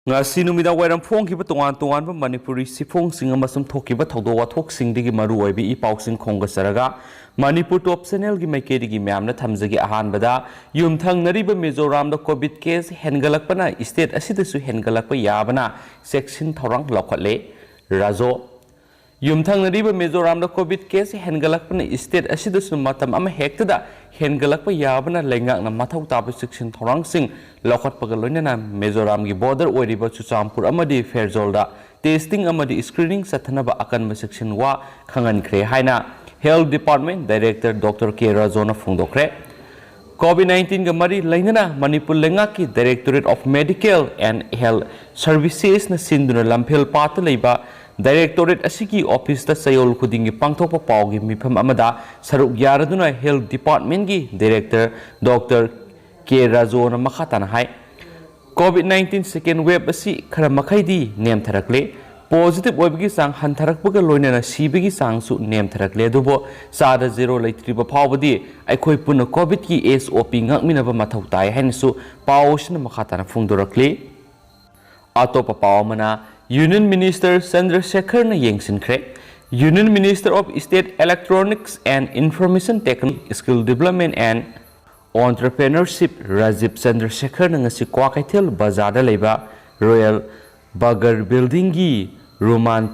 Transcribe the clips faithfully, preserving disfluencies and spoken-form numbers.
ꯉꯁꯤ ꯅꯨꯃꯤꯗꯥꯡ ꯋꯥꯏꯔꯝ ꯐꯣꯡꯈꯤꯕ ꯇꯣꯉꯥꯟ ꯇꯣꯉꯥꯟꯕ ꯃꯅꯤꯄꯨꯔꯤ ꯁꯤꯐꯣꯡꯁꯤꯡ ꯑꯃꯁꯨꯡ ꯊꯣꯛꯈꯤꯕ ꯊꯧꯗꯣꯛ ꯋꯥꯊꯣꯛꯁꯤꯡꯗꯒꯤ ꯃꯔꯨ ꯑꯣꯏꯕ ꯏ ꯄꯥꯎꯁꯤꯡ ꯈꯣꯝꯒꯠꯆꯔꯒ ꯃꯅꯤꯄꯨꯔ ꯇꯣꯞ ꯆꯦꯅꯦꯜꯒꯤ ꯃꯥꯏꯀꯩꯗꯒꯤ ꯃꯌꯥꯝꯅ ꯊꯝꯖꯒꯦ꯫ ꯑꯍꯥꯟꯕꯗ, ꯌꯨꯝꯊꯪꯅꯔꯤꯕ ꯃꯤꯖꯣꯔꯥꯝꯗ ꯀꯣꯚꯤꯗ ꯀꯦꯁ ꯍꯦꯟꯒꯠꯂꯛꯄꯅ ꯁ꯭ꯇꯦꯠ ꯑꯁꯤꯗꯁꯨ ꯍꯦꯟꯒꯠꯂꯛꯄ ꯌꯥꯕꯅ ꯆꯦꯛꯁꯤꯟ ꯊꯧꯔꯥꯡ ꯂꯧꯈꯠꯂꯦ꯫ ꯔꯥꯖꯣ꯫ ꯌꯨꯝꯊꯪꯅꯔꯤꯕ ꯃꯤꯖꯣꯔꯥꯝꯗ ꯀꯣꯚꯤꯗ ꯀꯦꯁ ꯍꯦꯟꯒꯠꯂꯛꯄꯅ ꯁ꯭ꯇꯦꯠ ꯑꯁꯤꯗꯁꯨ ꯃꯇꯝ ꯑꯃ ꯍꯦꯛꯇꯗ ꯍꯦꯟꯒꯠꯂꯛꯄ ꯌꯥꯕꯅ ꯂꯩꯉꯥꯛꯅ ꯃꯊꯧ ꯇꯥꯕ ꯆꯦꯛꯁꯤꯟ ꯊꯧꯔꯥꯡꯁꯤꯡ ꯂꯧꯈꯠꯄꯒ ꯂꯣꯏꯅꯅ ꯃꯤꯖꯣꯔꯥꯝꯒꯤ ꯕꯣꯔꯗꯔ ꯑꯣꯏꯔꯤꯕ ꯆꯨꯔꯆꯥꯟꯄꯨꯔ ꯑꯃꯗꯤ ꯐꯦꯔꯖꯣꯜꯗ ꯇꯦꯁꯇꯤꯡ ꯑꯃꯗꯤ ꯁ꯭ꯀ꯭ꯔꯤꯅꯤꯡ ꯆꯠꯊꯅꯕ ꯑꯀꯟꯕ ꯆꯦꯛꯁꯤꯟ ꯋꯥ ꯈꯪꯍꯟꯈ꯭ꯔꯦ ꯍꯥꯏꯅ ꯍꯦꯜꯊ ꯗꯤꯄꯥꯔꯠꯃꯦꯟ ꯗꯥꯏꯔꯦꯛꯇꯔ ꯗꯣꯛꯇꯔ ꯀꯦ ꯔꯥꯖꯣꯅ ꯐꯣꯡꯗꯣꯛꯈ꯭ꯔꯦ꯫ ꯀꯣꯚꯤꯗ ꯅꯥꯏꯟꯇꯤꯟꯒ ꯃꯔꯤ ꯂꯩꯅꯅ ꯃꯅꯤꯄꯨꯔ ꯂꯩꯉꯥꯛꯀꯤ Directorate of Medical and Health Servicesꯅ ꯁꯤꯟꯗꯨꯅ ꯂꯝꯐꯦꯜ ꯄꯥꯠꯇ ꯂꯩꯕ ꯗꯥꯏꯔꯦꯛꯇꯣꯔꯦꯠ ꯑꯁꯤꯒꯤ ꯑꯣꯐꯤꯁꯇ ꯆꯌꯣꯜ ꯈꯨꯗꯤꯡꯒꯤ ꯄꯥꯡꯊꯣꯛꯄ ꯄꯥꯎꯒꯤ ꯃꯤꯐꯝ ꯑꯃꯗ ꯁꯔꯨꯛ ꯌꯥꯔꯗꯨꯅ ꯍꯦꯜꯊ ꯗꯤꯄꯥꯔꯠꯃꯦꯟꯒꯤ ꯗꯥꯏꯔꯦꯛꯇꯔ ꯗꯣꯛꯇꯔ ꯀꯦ ꯔꯥꯖꯣꯅ ꯃꯈꯥ ꯇꯥꯅ ꯍꯥꯏ, ꯀꯣꯚꯤꯗ ꯅꯥꯏꯟꯇꯤꯟ ꯁꯦꯀꯦꯟ ꯋꯦꯕ ꯑꯁꯤ ꯈꯔ ꯃꯈꯩꯗꯤ ꯅꯦꯝꯊꯔꯛꯂꯦ꯫ ꯄꯣꯖꯤꯇꯤꯚ ꯑꯣꯏꯕꯒꯤ ꯆꯥꯡ ꯍꯟꯊꯔꯛꯄꯒ ꯂꯣꯏꯅꯅ ꯁꯤꯕꯒꯤ ꯆꯥꯡꯁꯨ ꯅꯦꯝꯊꯔꯛꯂꯦ꯫ ꯑꯗꯨꯕꯨ ꯆꯥꯗ ꯖꯦꯔꯣ ꯂꯩꯇ꯭ꯔꯤꯕ ꯐꯥꯎꯕꯗꯤ ꯑꯩꯈꯣꯏ ꯄꯨꯟꯅ ꯀꯣꯚꯤꯗꯀꯤ ꯑꯦꯁ ꯑꯣ ꯄꯤ ꯉꯥꯛꯃꯤꯟꯅꯕ ꯃꯊꯧ ꯇꯥꯏ ꯍꯥꯏꯅꯁꯨ ꯄꯥꯎ ꯑꯁꯤꯅ ꯃꯈꯥ ꯇꯥꯅ ꯐꯣꯡꯗꯣꯔꯛꯂꯤ꯫ ꯑꯇꯣꯞꯄ ꯄꯥꯎ ꯑꯃꯅ, ꯌꯨꯅꯤꯌꯟ ꯃꯤꯅꯤꯁꯇꯔ ꯆꯟꯗ꯭ꯔꯁꯦꯈꯔꯅ ꯌꯦꯡꯁꯤꯟꯈ꯭ꯔꯦ꯫ Union Minister of State Electronics and Information Technology, Skill Development and Entrepreneurship Rajiv ꯆꯟꯗ꯭ꯔꯁꯦꯈꯔꯅ ꯉꯁꯤ ꯀ꯭ꯋꯥꯀꯩꯊꯦꯜ ꯕꯖꯥꯔꯗ ꯂꯩꯕ ꯔꯣꯌꯦꯜ ꯕꯒꯔ ꯕꯤꯜꯗꯤꯡꯒꯤ ꯔꯣꯃꯥꯟ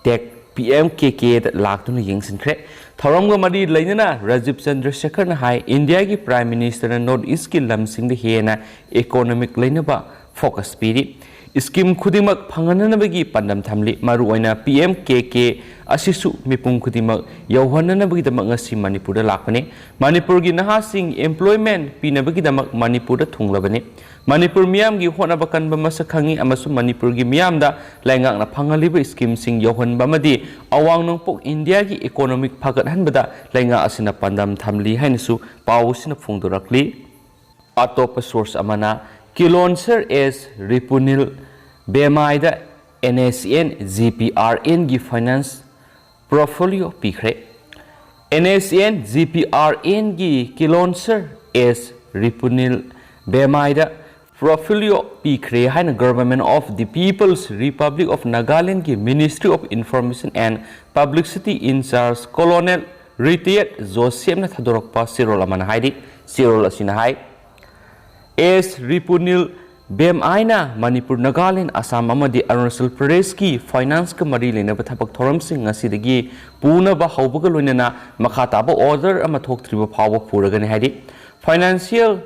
ꯇꯦꯛ ꯄꯤ ꯑꯦꯝ ꯀꯦ ꯀꯦꯗ ꯂꯥꯛꯇꯨꯅ ꯌꯦꯡꯁꯤꯟꯈ꯭ꯔꯦ꯫ ꯊꯧꯔꯝꯒ ꯃꯔꯤ ꯂꯩꯅꯅ ꯔꯥꯖꯤꯕ ꯆꯟꯗ꯭ꯔꯁꯦꯈꯔꯅ ꯍꯥꯏ, ꯏꯟꯗꯤꯌꯥꯒꯤ ꯄ꯭ꯔꯥꯏꯝ ꯃꯤꯅꯤꯁꯇꯔꯅ ꯅꯣꯔꯠ ꯏꯁꯀꯤ ꯂꯝꯁꯤꯡꯗ ꯍꯦꯟꯅ ꯏꯀꯣꯅꯣꯃꯤꯛ ꯂꯩꯅꯕ ꯐꯣꯀꯁ ꯄꯤꯔꯤ꯫ ꯁ꯭ꯀꯤꯝ ꯈꯨꯗꯤꯡꯃꯛ ꯐꯪꯍꯟꯅꯅꯕꯒꯤ ꯄꯥꯟꯗꯝ ꯊꯝꯂꯤ꯫ ꯃꯔꯨꯑꯣꯏꯅ ꯄꯤ ꯑꯦꯝ ꯀꯦ ꯀꯦ ꯑꯁꯤꯁꯨ ꯃꯤꯄꯨꯝ ꯈꯨꯗꯤꯡꯃꯛ ꯌꯧꯍꯟꯅꯅꯕꯒꯤꯗꯃꯛ ꯉꯁꯤ ꯃꯅꯤꯄꯨꯔꯗ ꯂꯥꯛꯄꯅꯤ꯫ ꯃꯅꯤꯄꯨꯔꯒꯤ ꯅꯍꯥꯁꯤꯡ ꯑꯦꯝꯄ꯭ꯂꯣꯏꯃꯦꯟ ꯄꯤꯅꯕꯒꯤꯗꯃꯛ ꯃꯅꯤꯄꯨꯔꯗ ꯊꯨꯡꯂꯕꯅꯤ꯫ ꯃꯅꯤꯄꯨꯔ ꯃꯤꯌꯥꯝꯒꯤ ꯍꯣꯠꯅꯕ ꯀꯟꯕ ꯃꯁꯛ ꯈꯪꯉꯤ ꯑꯃꯁꯨꯡ ꯃꯅꯤꯄꯨꯔꯒꯤ ꯃꯤꯌꯥꯝꯗ ꯂꯩꯉꯥꯛꯅ ꯐꯪꯍꯜꯂꯤꯕ ꯁ꯭ꯀꯤꯝꯁꯤꯡ ꯌꯧꯍꯟꯕ ꯑꯃꯗꯤ ꯑꯋꯥꯡ ꯅꯣꯡꯄꯣꯛ ꯏꯟꯗꯤꯌꯥꯒꯤ ꯏꯀꯣꯅꯣꯃꯤꯛ ꯐꯒꯠꯍꯟꯕꯗ ꯂꯩꯉꯥꯛ ꯑꯁꯤꯅ ꯄꯥꯟꯗꯝ ꯊꯝꯂꯤ ꯍꯥꯏꯅꯁꯨ ꯄꯥꯎ ꯑꯁꯤꯅ ꯐꯣꯡꯗꯣꯔꯛꯂꯤ꯫ ꯑꯇꯣꯞꯄ ꯁꯣꯔꯁ ꯑꯃꯅ, ꯀꯤꯂꯣꯟꯁꯔ ꯑꯦꯁ ꯔꯤꯄꯨꯅꯤꯜ ꯕꯦꯃꯥꯏꯗ N S N G P R ꯑꯦꯟꯒꯤ ꯐꯥꯏꯅꯥꯟꯁ ꯄꯣꯔꯠꯐꯣꯂꯤꯑꯣ ꯄꯤꯈ꯭ꯔꯦ꯫ N S N G P R ꯑꯦꯟꯒꯤ ꯀꯤꯂꯣꯟꯁꯔ ꯑꯦꯁ ꯔꯤꯄꯨꯅꯤꯜ ꯕꯦꯃꯥꯏꯗ ꯄꯣꯔꯠꯐꯣꯂꯤꯑꯣ ꯄꯤꯈ꯭ꯔꯦ ꯍꯥꯏꯅ Government of the People's Republic of Nagalandꯒꯤ Ministry of Information and Publicity in charge Colonel Retired ꯖꯣꯁꯦꯞꯅ ꯊꯥꯗꯣꯔꯛꯄ ꯆꯦꯔꯣꯜ ꯑꯃꯅ ꯍꯥꯏꯔꯤ꯫ ꯆꯦꯔꯣꯜ ꯑꯁꯤꯅ ꯍꯥꯏ, ꯑꯦꯁ ꯔꯤꯄꯨꯅꯤꯜ ꯕꯦꯝ ꯑꯥꯏꯅ ꯃꯅꯤꯄꯨꯔ, ꯅꯥꯒꯥꯂꯦꯟ, ꯑꯁꯥꯝ ꯑꯃꯗꯤ ꯑꯔꯨꯅꯥꯆꯜ ꯄ꯭ꯔꯗꯦꯁꯀꯤ ꯐꯥꯏꯅꯥꯟꯁꯀ ꯃꯔꯤ ꯂꯩꯅꯕ ꯊꯕꯛ ꯊꯧꯔꯝꯁꯤꯡ ꯉꯁꯤꯗꯒꯤ ꯄꯨꯅꯕ ꯍꯧꯕꯒ ꯂꯣꯏꯅꯅ ꯃꯈꯥ ꯇꯥꯕ ꯑꯣꯔꯗꯔ ꯑꯃ ꯊꯣꯛꯇ꯭ꯔꯤꯕ ꯐꯥꯎꯕ ꯄꯨꯔꯒꯅꯤ ꯍꯥꯏꯔꯤ꯫ ꯐꯥꯏꯅꯥꯟꯁꯤꯌꯦꯜ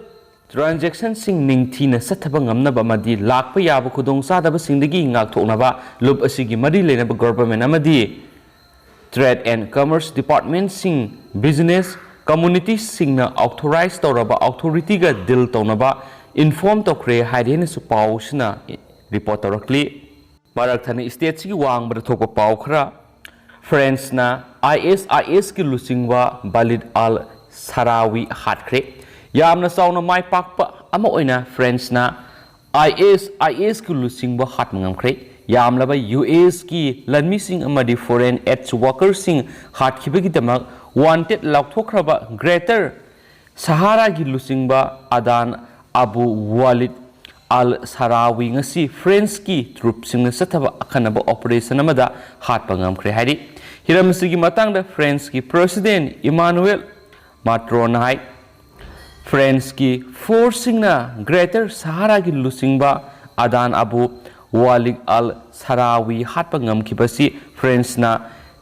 ꯇ꯭ꯔꯥꯟꯖꯦꯛꯁꯟꯁꯤꯡ ꯅꯤꯡꯊꯤꯅ ꯆꯠꯊꯕ ꯉꯝꯅꯕ ꯑꯃꯗꯤ ꯂꯥꯛꯄ ꯌꯥꯕ ꯈꯨꯗꯣꯡꯆꯥꯗꯕꯁꯤꯡꯗꯒꯤ ꯉꯥꯛꯊꯣꯛꯅꯕ ꯂꯨꯞ ꯑꯁꯤꯒꯤ ꯃꯔꯤ ꯂꯩꯅꯕ ꯒꯣꯚꯔꯟꯃꯦꯟꯠ ꯑꯃꯗꯤ ꯇ꯭ꯔꯦꯗ ꯑꯦꯟ ꯀꯃꯔꯁ ꯗꯤꯄꯥꯔꯠꯃꯦꯟꯠꯁꯤꯡ, ꯕꯤꯖꯤꯅꯦꯁ ꯀꯝꯃꯨꯅꯤꯇꯤꯁꯤꯡꯅ ꯑꯣꯊꯣꯔꯥꯏꯖ ꯇꯧꯔꯕ ꯑꯣꯊꯣꯔꯤꯇꯤꯒ ꯗꯤꯜ ꯇꯧꯅꯕ ꯏꯟꯐꯣꯔꯝ ꯇꯧꯈ꯭ꯔꯦ ꯍꯥꯏꯔꯦꯅꯁꯨ ꯄꯥꯎꯁꯤꯅ ꯔꯤꯄꯣꯔꯠ ꯇꯧꯔꯛꯂꯤ꯫ ꯃꯔꯛ ꯊꯠꯅ ꯁ꯭ꯇꯦꯠꯁꯤꯒꯤ ꯋꯥꯡꯃꯗ ꯊꯣꯛꯄ ꯄꯥꯎ ꯈꯔ꯫ ꯐ꯭ꯔꯦꯟꯁꯅ ISISꯀꯤ ꯂꯨꯆꯤꯡꯕ ꯕꯥꯂꯤꯗ ꯑꯜ ꯁꯔꯥꯋꯤ ꯍꯥꯠꯈ꯭ꯔꯦ꯫ ꯌꯥꯝꯅ ꯆꯥꯎꯅ ꯃꯥꯏ ꯄꯥꯛꯄ ꯑꯃ ꯑꯣꯏꯅ ꯐ꯭ꯔꯦꯟꯁꯅ ISISꯀꯤ ꯂꯨꯆꯤꯡꯕ ꯍꯥꯠꯄ ꯉꯝꯈ꯭ꯔꯦ꯫ ꯌꯥꯝꯂꯕ USꯀꯤ ꯂꯟꯃꯤꯁꯤꯡ ꯑꯃꯗꯤ ꯐꯣꯔꯦꯟ ꯑꯦꯗ ꯋꯥꯀꯔꯁꯤꯡ ꯍꯥꯠꯈꯤꯕꯒꯤꯗꯃꯛ ꯋꯥꯟꯇꯦꯗ ꯂꯥꯎꯊꯣꯛꯈ꯭ꯔꯕ ꯒ꯭ꯔꯦꯇꯔ ꯁꯍꯥꯔꯥꯒꯤ ꯂꯨꯆꯤꯡꯕ ꯑꯗꯥꯟ ꯑꯕꯨ ꯋꯥꯂꯤꯗ ꯑꯜ ꯁꯔꯥꯋꯤ ꯉꯁꯤ ꯐ꯭ꯔꯦꯟꯁꯀꯤ ꯇ꯭ꯔꯨꯞꯁꯤꯡꯅ ꯆꯠꯊꯕ ꯑꯈꯟꯅꯕ ꯑꯣꯄꯔꯦꯁꯟ ꯑꯃꯗ ꯍꯥꯠꯄ ꯉꯝꯈ꯭ꯔꯦ ꯍꯥꯏꯔꯤ꯫ ꯍꯤꯔꯝ ꯑꯁꯤꯒꯤ ꯃꯇꯥꯡꯗ ꯐ꯭ꯔꯦꯟꯁꯀꯤ ꯄ꯭ꯔꯦꯁꯤꯗꯦꯟꯠ ꯏꯃꯥꯅꯨꯑꯦꯜ ꯃꯥꯀ꯭ꯔꯣꯟꯅ ꯍꯥꯏ, ꯐ꯭ꯔꯦꯟꯁꯀꯤ ꯐꯣꯔꯁꯁꯤꯡꯅ ꯒ꯭ꯔꯦꯇꯔ ꯁꯍꯥꯔꯥꯒꯤ ꯂꯨꯆꯤꯡꯕ ꯑꯗꯥꯟ ꯑꯕꯨ ꯋꯥꯂꯤꯗ ꯑꯜ ꯁꯔꯥꯋꯤ ꯍꯥꯠꯄ ꯉꯝꯈꯤꯕꯁꯤ ꯐ꯭ꯔꯦꯟꯁꯅ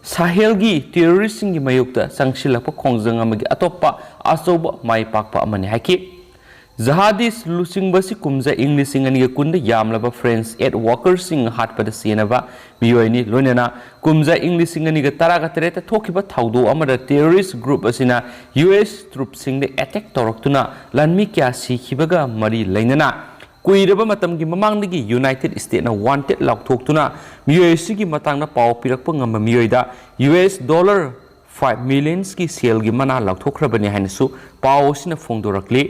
ꯁꯥꯍꯦꯜꯒꯤ ꯇꯦꯔꯣꯔꯤꯁꯁꯤꯡꯒꯤ ꯃꯥꯌꯣꯛꯇ ꯆꯪꯁꯤꯜꯂꯛꯄ ꯈꯣꯡꯖꯪ ꯑꯃꯒꯤ ꯑꯇꯣꯞꯄ ꯑꯆꯧꯕ ꯃꯥꯏ ꯄꯥꯛꯄ ꯑꯃꯅꯤ ꯍꯥꯏꯈꯤ꯫ ꯖꯍꯥꯗꯤꯁ ꯂꯨꯆꯤꯡꯕꯁꯤ ꯀꯨꯝꯖꯥ ꯏꯪ ꯂꯤꯁꯤꯡ ꯑꯅꯤꯒ ꯀꯨꯟꯗ ꯌꯥꯝꯂꯕ ꯐ꯭ꯔꯦꯟꯁ ꯑꯦꯗ ꯋꯥꯀꯔꯁꯤꯡ ꯍꯥꯠꯄꯗ ꯆꯦꯟꯅꯕ ꯃꯤꯑꯣꯏꯅꯤ꯫ ꯂꯣꯏꯅꯅ ꯀꯨꯝꯖꯥ ꯏꯪ ꯂꯤꯁꯤꯡ ꯑꯅꯤꯒ ꯇꯔꯥꯒ ꯇꯔꯦꯠꯇ ꯊꯣꯛꯈꯤꯕ ꯊꯧꯗꯣꯛ ꯑꯃꯗ ꯇꯦꯔꯣꯔꯤꯁ ꯒ꯭ꯔꯨꯞ ꯑꯁꯤꯅ US ꯇ꯭ꯔꯨꯞꯁꯤꯡꯗ ꯑꯦꯇꯦꯛ ꯇꯧꯔꯛꯇꯨꯅ ꯂꯥꯟꯃꯤ ꯀꯌꯥ ꯁꯤꯈꯤꯕꯒ ꯃꯔꯤ ꯂꯩꯅꯅ ꯀꯨꯏꯔꯕ ꯃꯇꯝꯒꯤ ꯃꯃꯥꯡꯗꯒꯤ ꯌꯨꯅꯥꯏꯇꯦꯗ ꯁ꯭ꯇꯦꯠꯅ ꯋꯥꯟꯇꯦꯗ ꯂꯥꯎꯊꯣꯛꯇꯨꯅ ꯃꯤꯑꯣꯏ ꯑꯁꯤꯒꯤ ꯃꯇꯥꯡꯗ ꯄꯥꯎ ꯄꯤꯔꯛꯄ ꯉꯝꯕ ꯃꯤꯑꯣꯏꯗ US ꯗꯣꯂꯔ ꯐꯥꯏꯚ ꯃꯤꯂꯤꯌꯟꯁꯀꯤ ꯁꯦꯜꯒꯤ ꯃꯅꯥ ꯂꯥꯎꯊꯣꯛꯈ꯭ꯔꯕꯅꯤ ꯍꯥꯏꯅꯁꯨ ꯄꯥꯎ ꯑꯁꯤꯅ ꯐꯣꯡꯗꯣꯔꯛꯂꯤ꯫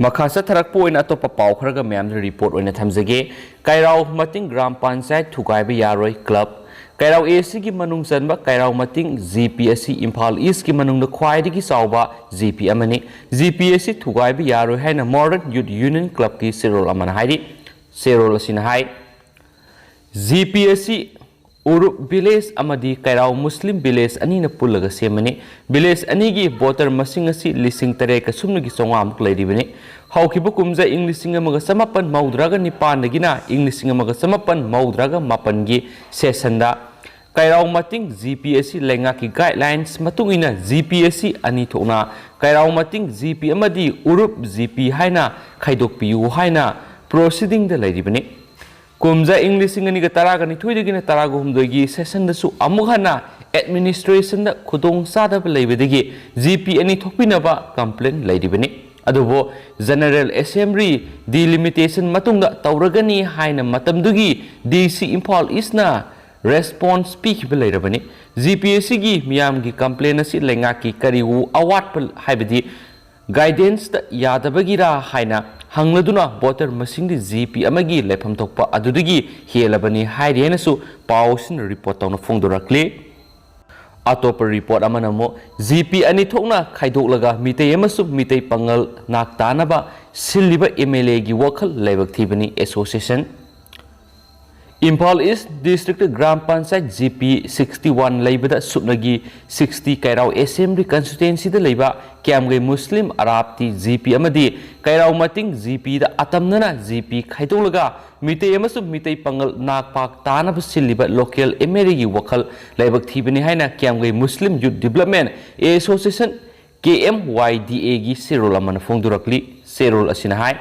ꯃꯈꯥ ꯆꯠꯊꯔꯛꯄ ꯑꯣꯏꯅ ꯑꯇꯣꯞꯄ ꯄꯥꯎ ꯈꯔꯒ ꯃꯌꯥꯝꯗ ꯔꯤꯄꯣꯔꯠ ꯑꯣꯏꯅ ꯊꯝꯖꯒꯦ꯫ ꯀꯩꯔꯥꯎ ꯃꯇꯤꯡ ꯒ꯭ꯔꯥꯝ ꯄꯟꯆꯥꯌꯠ ꯊꯨꯒꯥꯏꯕ ꯌꯥꯔꯣꯏ, ꯀ꯭ꯂꯕ ꯀꯩꯔꯥꯎ ꯑꯦ ꯁꯤꯒꯤ ꯃꯅꯨꯡ ꯆꯟꯕ ꯀꯩꯔꯥꯎ ꯃꯇꯤꯡ ꯖꯤ ꯄꯤ ꯑꯁꯤ ꯏꯝꯐꯥꯜ ꯏꯁꯀꯤ ꯃꯅꯨꯡꯗ ꯈ꯭ꯋꯥꯏꯗꯒꯤ ꯆꯥꯎꯕ ꯖꯤ ꯄꯤ ꯑꯃꯅꯤ꯫ ꯖꯤ ꯄꯤ ꯑꯁꯤ ꯊꯨꯒꯥꯏꯕ ꯌꯥꯔꯣꯏ ꯍꯥꯏꯅ Modern Youth Union Clubꯀꯤ ꯆꯦꯔꯣꯜ ꯑꯃꯅ ꯍꯥꯏꯔꯤ꯫ ꯆꯦꯔꯣꯜ ꯑꯁꯤꯅ ꯍꯥꯏ, ꯖꯤ ꯄꯤ ꯑꯁꯤ ꯎꯔꯨꯞ ꯚꯤꯂꯦꯖ ꯑꯃꯗꯤ ꯀꯩꯔꯥꯎ ꯃꯨꯁꯂꯤꯝ ꯚꯤꯂꯦꯖ ꯑꯅꯤꯅ ꯄꯨꯜꯂꯒ ꯁꯦꯝꯕꯅꯤ꯫ ꯚꯤꯂꯦꯖ ꯑꯅꯤꯒꯤ ꯚꯣꯇꯔ ꯃꯁꯤꯡ ꯑꯁꯤ ꯂꯤꯁꯤꯡ ꯇꯔꯦꯠꯀ ꯁꯨꯞꯅꯒꯤ ꯆꯥꯝꯃꯉꯥꯃꯨꯛ ꯂꯩꯔꯤꯕꯅꯤ꯫ ꯍꯧꯈꯤꯕ ꯀꯨꯝꯖꯥ ꯏꯪ ꯂꯤꯁꯤꯡ ꯑꯃꯒ ꯆꯃꯥꯄꯟ ꯃꯧꯗ꯭ꯔꯥꯒ ꯅꯤꯄꯥꯟꯗꯒꯤꯅ ꯏꯪ ꯂꯤꯁꯤꯡ ꯑꯃꯒ ꯆꯃꯥꯄꯟ ꯃꯧꯗ꯭ꯔꯥꯒ ꯃꯥꯄꯟꯒꯤ ꯁꯦꯁꯟꯗ ꯀꯩꯔꯥꯎ ꯃꯇꯤꯡ ꯖꯤ ꯄꯤ ꯑꯁꯤ ꯂꯩꯉꯥꯛꯀꯤ ꯒꯥꯏꯗꯂꯥꯏꯟꯁ ꯃꯇꯨꯡ ꯏꯟꯅ ꯖꯤ ꯄꯤ ꯑꯁꯤ ꯑꯅꯤ ꯊꯣꯛꯅ ꯀꯩꯔꯥꯎ ꯃꯇꯤꯡ ꯖꯤ ꯄꯤ ꯑꯃꯗꯤ ꯎꯔꯨꯞ ꯖꯤ ꯄꯤ ꯍꯥꯏꯅ ꯈꯥꯏꯗꯣꯛꯄꯤꯌꯨ ꯍꯥꯏꯅ ꯄ꯭ꯔꯣꯁꯤꯗꯤꯡꯗ ꯂꯩꯔꯤꯕꯅꯤ꯫ ꯀꯨꯝꯖꯥ ꯏꯪ ꯂꯤꯁꯤꯡ ꯑꯅꯤꯒ ꯇꯔꯥꯒ ꯅꯤꯊꯣꯏꯗꯒꯤꯅ ꯇꯔꯥꯒ ꯍꯨꯝꯗꯣꯏꯒꯤ ꯁꯦꯁꯟꯗꯁꯨ ꯑꯃꯨꯛ ꯍꯟꯅ ꯑꯦꯗꯃꯤꯅꯤꯁꯇ꯭ꯔꯦꯁꯟꯗ ꯈꯨꯗꯣꯡ ꯆꯥꯗꯕ ꯂꯩꯕꯗꯒꯤ ꯖꯤ ꯄꯤ ꯑꯅꯤ ꯊꯣꯛꯄꯤꯅꯕ ꯀꯝꯄ꯭ꯂꯦꯟ ꯂꯩꯔꯤꯕꯅꯤ꯫ ꯑꯗꯨꯕꯨ ꯖꯦꯅꯔꯦꯜ ꯑꯦꯁꯦꯝꯕ꯭ꯂꯤ ꯗꯤꯂꯤꯃꯤꯇꯦꯁꯟ ꯃꯇꯨꯡꯗ ꯇꯧꯔꯒꯅꯤ ꯍꯥꯏꯅ ꯃꯇꯝꯗꯨꯒꯤ ꯗꯤ ꯁꯤ ꯏꯝꯐꯥꯜ ꯏꯁꯅ ꯔꯦꯁꯄꯣꯟꯁ ꯄꯤꯈꯤꯕ ꯂꯩꯔꯕꯅꯤ꯫ ꯖꯤ ꯄꯤ ꯑꯁꯤꯒꯤ ꯃꯤꯌꯥꯝꯒꯤ ꯀꯝꯄ꯭ꯂꯦꯟ ꯑꯁꯤ ꯂꯩꯉꯥꯛꯀꯤ ꯀꯔꯤꯒꯨ ꯑꯋꯥꯠꯄ ꯍꯥꯏꯕꯗꯤ ꯒꯥꯏꯗꯦꯟꯁꯇ ꯌꯥꯗꯕꯒꯤꯔꯥ ꯍꯥꯏꯅ ꯍꯪꯂꯗꯨꯅ ꯚꯣꯇꯔ ꯃꯁꯤꯡꯗꯤ ꯖꯤ ꯄꯤ ꯑꯃꯒꯤ ꯂꯩꯐꯝ ꯊꯣꯛꯄ ꯑꯗꯨꯗꯒꯤ ꯍꯦꯜꯂꯕꯅꯤ ꯍꯥꯏꯔꯤ ꯍꯥꯏꯅꯁꯨ ꯄꯥꯎꯁꯤꯅ ꯔꯤꯄꯣꯔꯠ ꯇꯧꯅ ꯐꯣꯡꯗꯣꯔꯛꯂꯤ꯫ ꯑꯇꯣꯞꯄ ꯔꯤꯄꯣꯔꯠ ꯑꯃꯅ ꯑꯃꯨꯛ ꯖꯤ ꯄꯤ ꯑꯅꯤ ꯊꯣꯛꯅ ꯈꯥꯏꯗꯣꯛꯂꯒ ꯃꯤꯇꯩ ꯑꯃꯁꯨꯡ ꯃꯤꯇꯩ ꯄꯥꯉꯜ ꯅꯥꯛ ꯇꯥꯅꯕ ꯁꯤꯜꯂꯤꯕ ꯑꯦꯝ ꯑꯦꯜ ꯑꯦꯒꯤ ꯋꯥꯈꯜ ꯂꯥꯏꯕꯛ ꯊꯤꯕꯅꯤ association. Imphal east district gram panchayat G P sixty one ꯂꯩꯕꯗ ꯁꯨꯞꯅꯒꯤ sixty ꯀꯩꯔꯥꯎ ꯑꯦꯁꯦꯝꯕ꯭ꯂꯤ ꯀꯟꯁꯇꯤꯇ꯭ꯋꯦꯟꯁꯤꯗ ꯂꯩꯕ ꯀ꯭ꯌꯥꯝꯒꯩ ꯃꯨꯁꯂꯤꯝ ꯑꯔꯥꯞꯇꯤ ꯖꯤ ꯄꯤ ꯑꯃꯗꯤ ꯀꯩꯔꯥꯎ ꯃꯇꯤꯡ ꯖꯤ ꯄꯤꯗ ꯑꯇꯝꯅꯅ ꯖꯤ ꯄꯤ ꯈꯥꯏꯗꯣꯛꯂꯒ ꯃꯤꯇꯩ ꯑꯃꯁꯨꯡ ꯃꯤꯇꯩ ꯄꯥꯉꯜ ꯅꯥꯛ ꯄꯥꯛ ꯇꯥꯅꯕ ꯁꯤꯜꯂꯤꯕ ꯂꯣꯀꯦꯜ ꯑꯦꯝ ꯑꯦꯜ ꯑꯦꯒꯤ ꯋꯥꯈꯜ ꯂꯥꯏꯕꯛ ꯊꯤꯕꯅꯤ ꯍꯥꯏꯅ ꯀ꯭ꯌꯥꯝꯒꯩ ꯃꯨꯁꯂꯤꯝ ꯌꯨꯠ ꯗꯤꯕ꯭ꯂꯞꯃꯦꯟ ꯑꯦꯁꯣꯁꯤꯌꯦꯁꯟ ꯀꯦ ꯑꯦꯝ ꯋꯥꯏ ꯗꯤ ꯑꯦꯒꯤ ꯆꯦꯔꯣꯜ ꯑꯃꯅ ꯐꯣꯡꯗꯣꯔꯛꯂꯤ꯫ ꯆꯦꯔꯣꯜ ꯑꯁꯤꯅ ꯍꯥꯏ,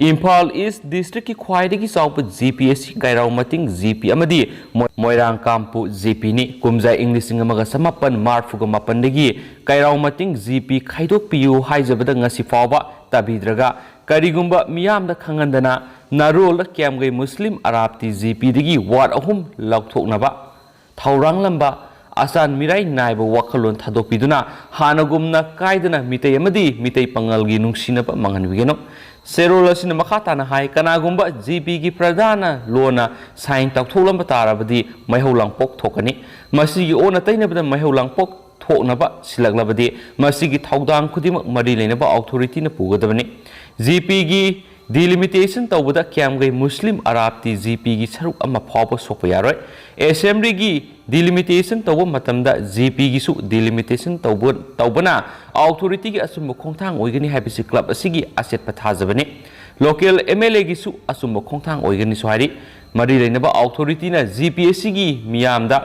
ꯏꯝꯐꯥꯜ ꯏꯁ ꯗꯤꯁꯇ꯭ꯔꯤꯛꯀꯤ ꯈ꯭ꯋꯥꯏꯗꯒꯤ ꯆꯥꯎꯕ ꯖꯤ ꯄꯤ ꯑꯁꯤ ꯀꯩꯔꯥꯎ ꯃꯇꯤꯡ ꯖꯤ ꯄꯤ ꯑꯃꯗꯤ ꯃꯣꯏ-, ꯃꯣꯏꯔꯥꯡ ꯀꯥꯝꯄꯨ ꯖꯤ ꯄꯤꯅꯤ꯫ ꯀꯨꯝꯖꯥ ꯏꯪ ꯂꯤꯁꯤꯡ ꯑꯃꯒ ꯆꯃꯥꯄꯟ ꯃꯔꯐꯨꯒ ꯃꯥꯄꯟꯗꯒꯤ ꯀꯩꯔꯥꯎ ꯃꯇꯤꯡ ꯖꯤ ꯄꯤ ꯈꯥꯏꯗꯣꯛꯄꯤꯌꯨ ꯍꯥꯏꯖꯕꯗ ꯉꯁꯤ ꯐꯥꯎꯕ ꯇꯥꯕꯤꯗ꯭ꯔꯒ, ꯀꯔꯤꯒꯨꯝꯕ ꯃꯤꯌꯥꯝꯗ ꯈꯪꯍꯟꯗꯅ ꯅꯥꯔꯣꯜꯗ ꯀ꯭ꯌꯥꯝꯒꯩ ꯃꯨꯁꯂꯤꯝ ꯑꯔꯥꯞꯇꯤ ꯖꯤ ꯄꯤꯗꯒꯤ ꯋꯥꯔꯗ ꯑꯍꯨꯝ ꯂꯧꯊꯣꯛꯅꯕ ꯊꯧꯔꯥꯡꯂꯝꯕ ꯑꯆꯥꯟ ꯃꯤꯔꯥꯏ ꯅꯥꯏꯕ ꯋꯥꯈꯜꯂꯣꯟ ꯊꯥꯗꯣꯛꯄꯤꯗꯨꯅ ꯍꯥꯟꯅꯒꯨꯝꯅ ꯀꯥꯏꯗꯅ ꯃꯤꯇꯩ ꯑꯃꯗꯤ ꯃꯤꯇꯩ ꯄꯥꯉꯜꯒꯤ ꯅꯨꯡꯁꯤꯅꯕ ꯃꯥꯡꯍꯟꯕꯤꯒꯅꯨ꯫ ꯆꯦꯔꯣꯜ ꯑꯁꯤꯅ ꯃꯈꯥ ꯇꯥꯅ ꯍꯥꯏ, ꯀꯅꯥꯒꯨꯝꯕ ꯖꯤ ꯄꯤꯒꯤ ꯄ꯭ꯔꯙꯥꯟꯅ ꯂꯣꯟꯅ ꯁꯥꯏꯟ ꯇꯧꯊꯣꯛꯂꯝꯕ ꯇꯥꯔꯕꯗꯤ ꯃꯩꯍꯧ ꯂꯥꯡꯄꯣꯛ ꯊꯣꯛꯀꯅꯤ꯫ ꯃꯁꯤꯒꯤ ꯑꯣꯟꯅ ꯇꯩꯅꯕꯗ ꯃꯩꯍꯧ ꯂꯥꯡꯄꯣꯛ ꯊꯣꯛꯅꯕ ꯁꯤꯜꯂꯛꯂꯕꯗꯤ ꯃꯁꯤꯒꯤ ꯊꯧꯗꯥꯡ ꯈꯨꯗꯤꯡꯃꯛ ꯃꯔꯤ ꯂꯩꯅꯕ ꯑꯣꯊꯣꯔꯤꯇꯤꯅ ꯄꯨꯒꯗꯕꯅꯤ꯫ ꯖꯤ ꯄꯤꯒꯤ ꯗꯤꯂꯤꯃꯤꯇꯦꯁꯟ ꯇꯧꯕꯗ ꯀ꯭ꯌꯥꯝꯒꯩ ꯃꯨꯁꯂꯤꯝ ꯑꯔꯥꯕꯇꯤ ꯖꯤ ꯄꯤꯒꯤ ꯁꯔꯨꯛ ꯑꯃ ꯐꯥꯎꯕ ꯁꯣꯛꯄ ꯌꯥꯔꯣꯏ꯫ ꯑꯦꯁꯦꯝꯕ꯭ꯂꯤꯒꯤ ꯗꯤꯂꯤꯃꯤꯇꯦꯁꯟ ꯇꯧꯕ ꯃꯇꯝꯗ ꯖꯤ ꯄꯤꯒꯤꯁꯨ ꯗꯤꯂꯤꯃꯤꯇꯦꯁꯟ ꯇꯧꯕ, ꯇꯧꯕꯅ ꯑꯣꯊꯣꯔꯤꯇꯤꯒꯤ ꯑꯆꯨꯝꯕ ꯈꯣꯡꯊꯥꯡ ꯑꯣꯏꯒꯅꯤ ꯍꯥꯏꯕꯁꯤ ꯀ꯭ꯂꯕ ꯑꯁꯤꯒꯤ ꯑꯆꯦꯠꯄ ꯊꯥꯖꯕꯅꯤ꯫ ꯂꯣꯀꯦꯜ ꯑꯦꯝ ꯑꯦꯜ ꯑꯦꯒꯤꯁꯨ ꯑꯆꯨꯝꯕ ꯈꯣꯡꯊꯥꯡ ꯑꯣꯏꯒꯅꯤꯁꯨ ꯍꯥꯏꯔꯤ꯫ ꯃꯔꯤ ꯂꯩꯅꯕ ꯑꯣꯊꯣꯔꯤꯇꯤꯅ ꯖꯤ ꯄꯤ ꯑꯁꯤꯒꯤ ꯃꯤꯌꯥꯝꯗ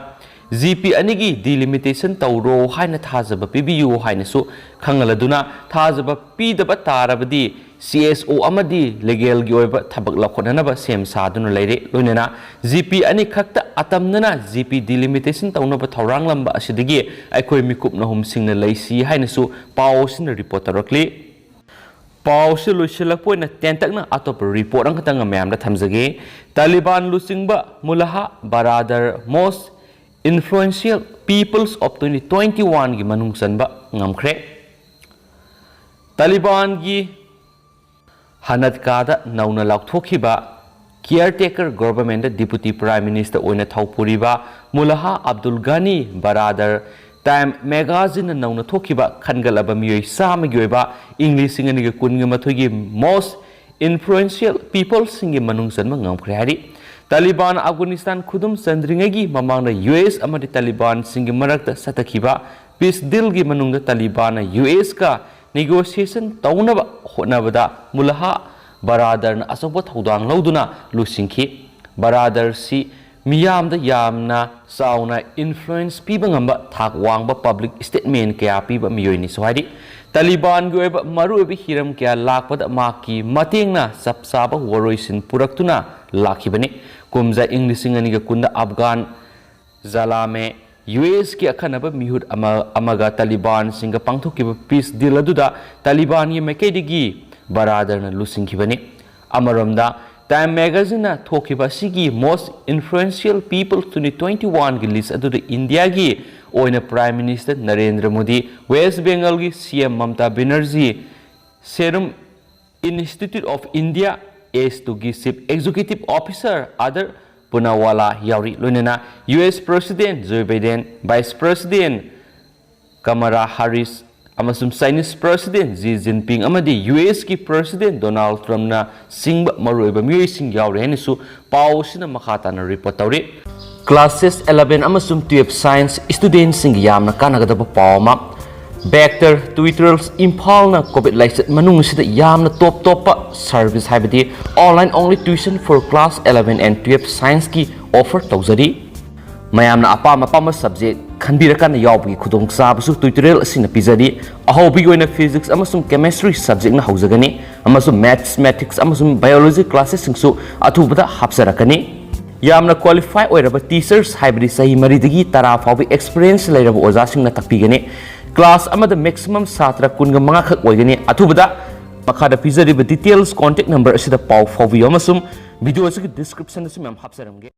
ꯖꯤ ꯄꯤ ꯑꯅꯤꯒꯤ ꯗꯤꯂꯤꯃꯤꯇꯦꯁꯟ ꯇꯧꯔꯣ ꯍꯥꯏꯅ ꯊꯥꯖꯕ ꯄꯤꯕꯤꯌꯨ ꯍꯥꯏꯅꯁꯨ ꯈꯪꯍꯜꯂꯗꯨꯅ, ꯊꯥꯖꯕ ꯄꯤꯗꯕ ꯇꯥꯔꯕꯗꯤ ꯁꯤ ꯑꯦꯁ ꯑꯣ ꯑꯃꯗꯤ ꯂꯤꯒꯦꯜꯒꯤ ꯑꯣꯏꯕ ꯊꯕꯛ ꯂꯧꯈꯠꯅꯅꯕ ꯁꯦꯝ ꯁꯥꯗꯨꯅ ꯂꯩꯔꯦ꯫ ꯂꯣꯏꯅꯅ ꯖꯤ ꯄꯤ ꯑꯅꯤꯈꯛꯇ ꯑꯇꯝꯅꯅ ꯖꯤ ꯄꯤ ꯗꯤꯂꯤꯃꯤꯇꯦꯁꯟ ꯇꯧꯅꯕ ꯊꯧꯔꯥꯡꯂꯝꯕ ꯑꯁꯤꯗꯒꯤ ꯑꯩꯈꯣꯏ ꯃꯤꯀꯨꯞ ꯅꯍꯨꯝꯁꯤꯡꯅ ꯂꯩꯁꯤ ꯍꯥꯏꯅꯁꯨ ꯄꯥꯎ ꯑꯁꯤꯅ ꯔꯤꯄꯣꯔꯠ ꯇꯧꯔꯛꯂꯤ꯫ ꯄꯥꯎꯁꯤ ꯂꯣꯏꯁꯤꯜꯂꯛꯄ ꯑꯣꯏꯅ ꯇꯦꯟꯇꯛꯅ ꯑꯇꯣꯞꯄ ꯔꯤꯄꯣꯔꯠ ꯑꯃꯈꯛꯇꯪꯒ ꯃꯌꯥꯝꯗ ꯊꯝꯖꯒꯦ꯫ ꯇꯥꯂꯤꯕꯥꯟ ꯂꯨꯆꯤꯡꯕ ꯃꯨꯂꯥꯍꯥ brother most influential peoples of twenty twenty one ꯒꯤ ꯃꯅꯨꯡ ꯆꯟꯕ ꯉꯝꯈ꯭ꯔꯦ꯫ ꯇꯥꯂꯤꯕꯥꯟꯒꯤ ꯍꯅꯠꯀꯥꯗ ꯅꯧꯅ ꯂꯥꯎꯊꯣꯛꯈꯤꯕ ꯀꯤꯌꯔ ꯇꯦꯀꯔ ꯒꯣꯚꯔꯟꯃꯦꯟꯠꯇ ꯗꯤꯄꯨꯇꯤ ꯄ꯭ꯔꯥꯏꯝ ꯃꯤꯅꯤꯁꯇꯔ ꯑꯣꯏꯅ ꯊꯧꯄꯨꯔꯤꯕ ꯃꯨꯂꯥꯍꯥ ꯑꯕꯗꯨꯜ ꯒꯅꯤ ꯕꯔꯥꯗꯔ ꯇꯥꯏꯝ ꯃꯦꯒꯥꯖꯤꯟꯅ ꯅꯧꯅ ꯊꯣꯛꯈꯤꯕ ꯈꯟꯒꯠꯂꯕ ꯃꯤꯑꯣꯏ ꯆꯥꯝꯃꯒꯤ ꯑꯣꯏꯕ ꯏꯪ ꯂꯤꯁꯤꯡ ꯑꯅꯤꯒ ꯀꯨꯟꯒ ꯃꯥꯊꯣꯏꯒꯤ most influential peopleꯁꯤꯡꯒꯤ ꯃꯅꯨꯡ ꯆꯟꯕ ꯉꯝꯈ꯭ꯔꯦ ꯍꯥꯏꯔꯤ꯫ ꯇꯥꯂꯤꯕꯥꯟ ꯑꯐꯒꯥꯅꯤꯁꯇꯥꯟ ꯈꯨꯗꯨꯝ ꯆꯟꯗ꯭ꯔꯤꯉꯩꯒꯤ ꯃꯃꯥꯡꯗ ꯌꯨ ꯑꯦꯁ ꯑꯃꯗꯤ ꯇꯥꯂꯤꯕꯥꯟꯁꯤꯡꯒꯤ ꯃꯔꯛꯇ ꯆꯠꯊꯈꯤꯕ ꯄꯤꯁ ꯗꯤꯜꯒꯤ ꯃꯅꯨꯡꯗ ꯇꯥꯂꯤꯕꯥꯟꯅ ꯌꯨ ꯑꯦꯁꯀ ꯅꯦꯒꯣꯁꯤꯌꯦꯁꯟ ꯇꯧꯅꯕ ꯍꯣꯠꯅꯕꯗ ꯃꯨꯂꯥꯍꯥ ꯕꯔꯥꯗꯔꯅ ꯑꯆꯧꯕ ꯊꯧꯗꯥꯡ ꯂꯧꯗꯨꯅ ꯂꯨꯆꯤꯡꯈꯤ꯫ ꯕꯔꯥꯗꯔꯁꯤ ꯃꯤꯌꯥꯝꯗ ꯌꯥꯝꯅ ꯆꯥꯎꯅ ꯏꯟꯐ꯭ꯂꯨꯌꯦꯟꯁ ꯄꯤꯕ ꯉꯝꯕ ꯊꯥꯛ ꯋꯥꯡꯕ ꯄꯕ꯭ꯂꯤꯛ ꯁ꯭ꯇꯦꯠꯃꯦꯟ ꯀꯌꯥ ꯄꯤꯕ ꯃꯤꯑꯣꯏꯅꯤꯁꯨ ꯍꯥꯏꯔꯤ꯫ ꯇꯥꯂꯤꯕꯥꯟꯒꯤ ꯑꯣꯏꯕ ꯃꯔꯨꯑꯣꯏꯕ ꯍꯤꯔꯝ ꯀꯌꯥ ꯂꯥꯛꯄꯗ ꯃꯍꯥꯛꯀꯤ ꯃꯇꯦꯡꯅ ꯆꯞ ꯆꯥꯕ ꯋꯥꯔꯣꯏꯁꯤꯟ ꯄꯨꯔꯛꯇꯨꯅ ꯂꯥꯛꯈꯤꯕꯅꯤ꯫ ꯀꯨꯝꯖꯥ ꯏꯪ ꯂꯤꯁꯤꯡ ꯑꯅꯤꯒ ꯀꯨꯟꯗ ꯑꯐꯒꯥꯟ ꯖꯂꯥꯃꯦ ꯌꯨ ꯑꯦꯁꯀꯤ ꯑꯈꯟꯅꯕ ꯃꯤꯍꯨꯠ ꯑꯃ, ꯑꯃꯒ ꯇꯥꯂꯤꯕꯥꯟꯁꯤꯡꯒ ꯄꯥꯡꯊꯣꯛꯈꯤꯕ ꯄꯤꯁ ꯗꯤꯜ ꯑꯗꯨꯗ ꯇꯥꯂꯤꯕꯥꯟꯒꯤ ꯃꯥꯏꯀꯩꯗꯒꯤ ꯕꯔꯥꯗꯔꯅ ꯂꯨꯆꯤꯡꯈꯤꯕꯅꯤ꯫ ꯑꯃꯔꯣꯝꯗ, ꯇꯥꯏꯝ ꯃꯦꯒꯥꯖꯤꯟꯅ ꯊꯣꯛꯈꯤꯕ ꯑꯁꯤꯒꯤ most influential people twenty twenty oneꯒꯤ ꯂꯤꯁ ꯑꯗꯨꯗ ꯏꯟꯗꯤꯌꯥꯒꯤ ꯑꯣꯏꯅ prime minister Narendra Modi, west ꯕꯦꯡꯒꯜꯒꯤ C M Mamata Banerjee, serum Institute of India, S ꯇꯨꯒꯤ Chief Executive Officer Adar Poonawalla ꯌꯥꯎꯔꯤ꯫ ꯂꯣꯏꯅꯅ U S President Joe Biden, Vice President Kamala Harris ꯑꯃꯁꯨꯡ Chinese President ꯖꯤ ꯖꯤꯟꯄꯤꯡ ꯑꯃꯗꯤ U ꯑꯦꯁꯀꯤ President ꯗꯣꯅꯥꯜꯗ ꯇ꯭ꯔꯝꯞꯅ ꯆꯤꯡꯕ ꯃꯔꯨꯑꯣꯏꯕ ꯃꯤꯑꯣꯏꯁꯤꯡ ꯌꯥꯎꯔꯤ ꯍꯥꯏꯅꯁꯨ ꯄꯥꯎ ꯑꯁꯤꯅ ꯃꯈꯥ ꯇꯥꯅ ꯔꯤꯄꯣꯔꯠ ꯇꯧꯔꯤ꯫ Classes eleven ꯑꯃꯁꯨꯡ twelve Science studentꯁꯤꯡꯒꯤ ꯌꯥꯝꯅ ꯀꯥꯟꯅꯒꯗꯕ ꯄꯥꯎ ꯑꯃ꯫ Vector Tutorials ꯏꯝꯐꯥꯜꯅ ꯀꯣꯚꯤꯗ ꯂꯥꯏꯆꯠ ꯃꯅꯨꯡ ꯑꯁꯤꯗ ꯌꯥꯝꯅ ꯇꯣꯞ ꯇꯣꯞꯄ service, ꯍꯥꯏꯕꯗꯤ online only tuition for class eleven and twelve Scienceꯀꯤ offer ꯇꯧꯖꯔꯤ꯫ ꯃꯌꯥꯝꯅ ꯑꯄꯥꯝ ꯑꯄꯥꯝꯕ subject ꯈꯟꯕꯤꯔꯀꯥꯟꯗ ꯌꯥꯎꯕꯒꯤ ꯈꯨꯗꯣꯡꯆꯥꯕꯁꯨ tutorial ꯑꯁꯤꯅ ꯄꯤꯖꯔꯤ꯫ ꯑꯍꯧꯕꯒꯤ ꯑꯣꯏꯅ Physics ꯑꯃꯁꯨꯡ Chemistry subjectꯅ ꯍꯧꯖꯒꯅꯤ, ꯑꯃꯁꯨꯡ Mathematics ꯑꯃꯁꯨꯡ Biology classesꯁꯤꯡꯁꯨ ꯑꯊꯨꯕꯗ ꯍꯥꯞꯆꯔꯛꯀꯅꯤ꯫ ꯌꯥꯝꯅ qualify ꯑꯣꯏꯔꯕ teachers, ꯍꯥꯏꯕꯗꯤ ꯆꯍꯤ ꯃꯔꯤꯗꯒꯤ ꯇꯔꯥ ꯐꯥꯎꯕ experience ꯂꯩꯔꯕ ꯑꯣꯖꯥꯁꯤꯡꯅ ꯇꯥꯛꯄꯤꯒꯅꯤ꯫ Class ꯑꯃꯗ maximum ꯁꯥꯇ꯭ꯔ ꯀꯨꯟꯒ ꯃꯉꯥ ꯈꯛ ꯑꯣꯏꯒꯅꯤ꯫ ꯑꯊꯨꯕꯗ ꯃꯈꯥꯗ ꯄꯤꯖꯔꯤꯕ details contact number ꯑꯁꯤꯗ ꯄꯥꯎ ꯐꯥꯎꯕꯤꯌꯨ, ꯑꯃꯁꯨꯡ video ꯑꯁꯤꯒꯤ descriptionꯗꯁꯨ ꯃꯌꯥꯝ ꯍꯥꯞꯆꯔꯝꯒꯦ꯫